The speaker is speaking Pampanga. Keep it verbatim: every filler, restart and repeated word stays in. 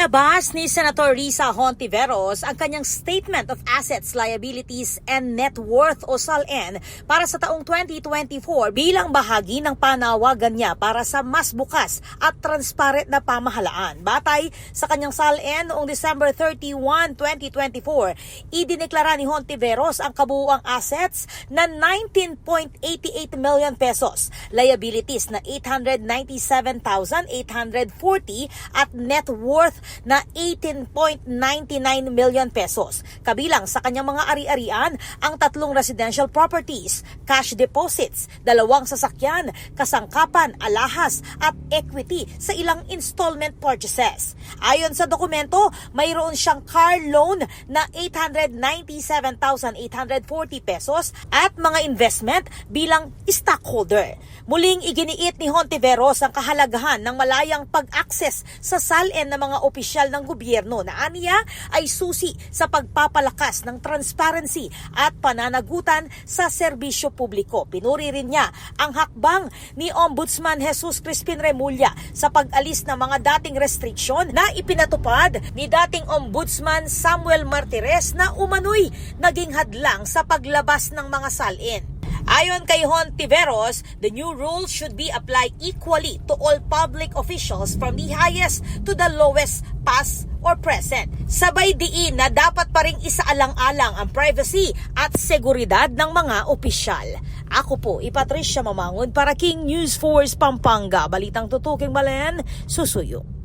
Labas ni Senator Risa Hontiveros ang kanyang Statement of Assets, Liabilities, and Net Worth o SALN para sa taong twenty twenty-four bilang bahagi ng panawagan niya para sa mas bukas at transparent na pamahalaan. Batay sa kanyang SALN noong December thirty-one, twenty twenty-four, idineklara ni Hontiveros ang kabuuang assets na nineteen point eighty-eight million pesos, liabilities na eight hundred ninety-seven thousand eight hundred forty at net worth na eighteen point ninety-nine million pesos. Kabilang sa kanyang mga ari-arian ang tatlong residential properties, cash deposits, dalawang sasakyan, kasangkapan, alahas, at equity sa ilang installment purchases. Ayon sa dokumento, mayroon siyang car loan na eight hundred ninety-seven thousand eight hundred forty pesos at mga investment bilang stockholder. Muling iginiit ni Hontiveros ang kahalagahan ng malayang pag-access sa SALN ng mga opisyal ng gobyerno na aniya ay susi sa pagpapalakas ng transparency at pananagutan sa serbisyo publiko. Pinuri rin niya ang hakbang ni Ombudsman Jesus Crispin Remulla sa pag-alis ng mga dating restriksyon na ipinatupad ni dating Ombudsman Samuel Martires na umano'y naging hadlang sa paglabas ng mga SALN. Ayon kay Hontiveros, the new rule should be applied equally to all public officials from the highest to the lowest, past or present. Sabay diin na dapat pa ring isaalang-alang ang privacy at seguridad ng mga opisyal. Ako po i Patricia Mamangun para King News Force Pampanga. Balitang tutuking balen, susuyu.